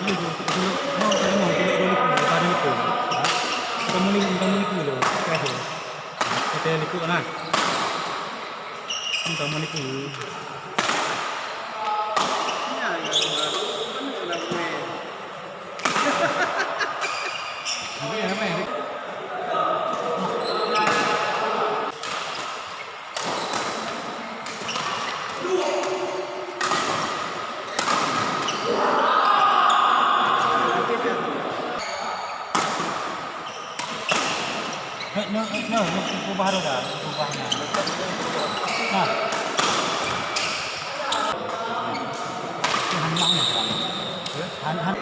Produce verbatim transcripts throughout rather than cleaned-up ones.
Kamoe likot, kamoe likot. Kamoe likot. Kamoe likot nah. Kamoe likot. Eh, nyoe, eh, nyoe, nyoe, ubah roda, ubah nyoe. Nah. Han, han, han.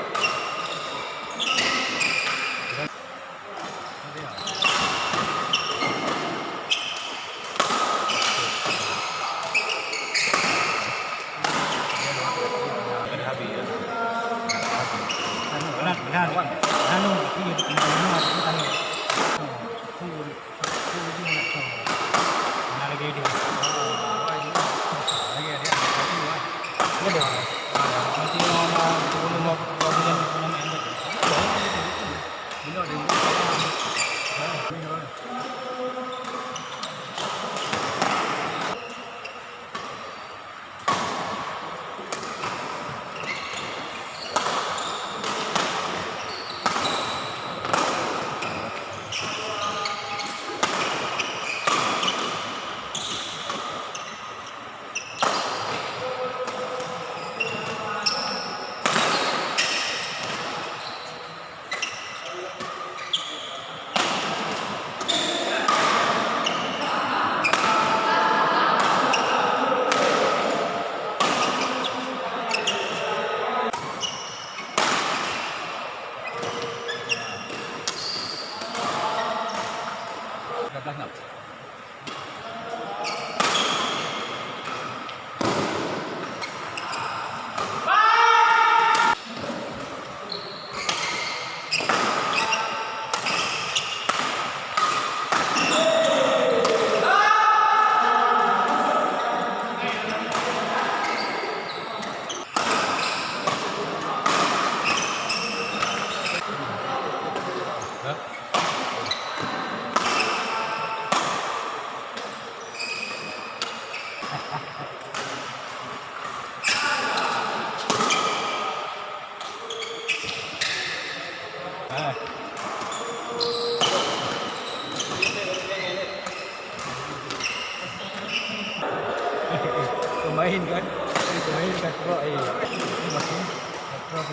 Pemain kan? Pemain kan trok, eh. Ini masih trok,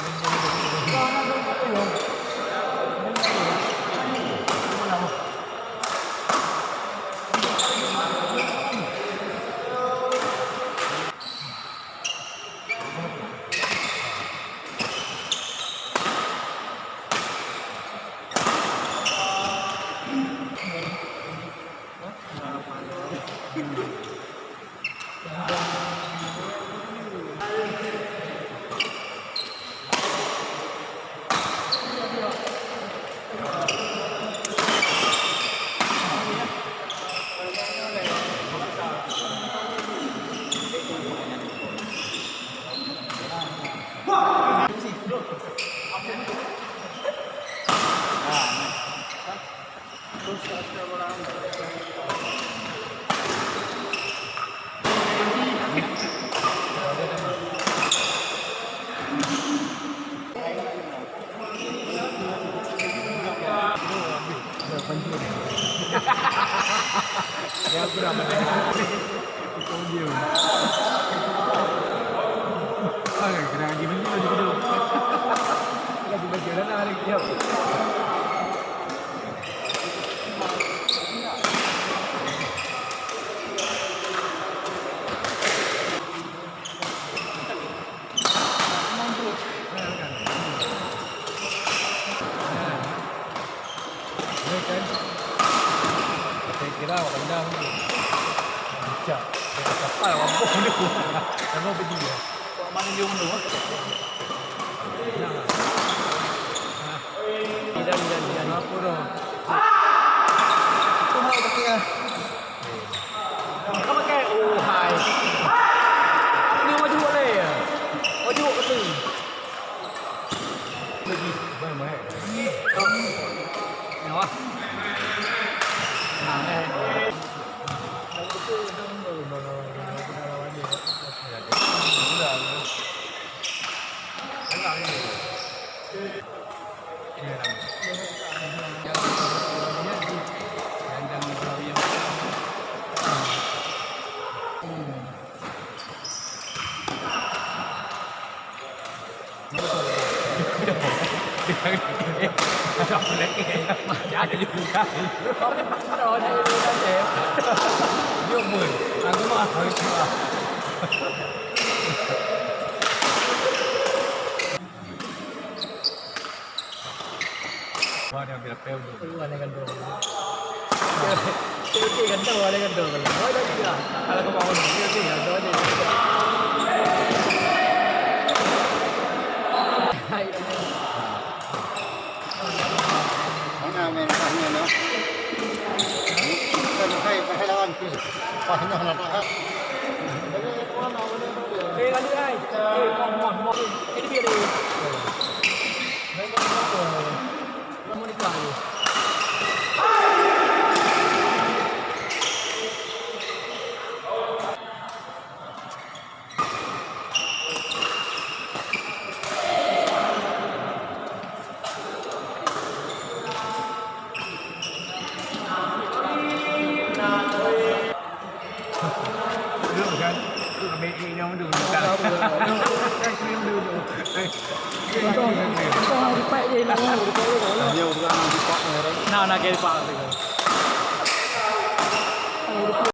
Saya kira orang dah ni. Cak, kapal mampu ni. Kamu pergi ya. Kok mana dia dulu? Jangan, jangan, jangan. Apa dah? Itu mau pakai ya. Kau pakai, oh hai. Ni wajib boleh ya. Wajib betul. Wah, dia ambil apa dulu? Wah, dia gantung. Oke, gantung, wah, dia gantung. Oh, dah juga. Kalau kau bangun, oke, oke, gantung aja. Hai. Mana main pasnya, no? Kan hai, hai lawan tu. Pasnya nak tak. Eh, kali hai. Eh, mohon, mohon, mohon. Ini dia dia. Nah, nah, kayak Pak.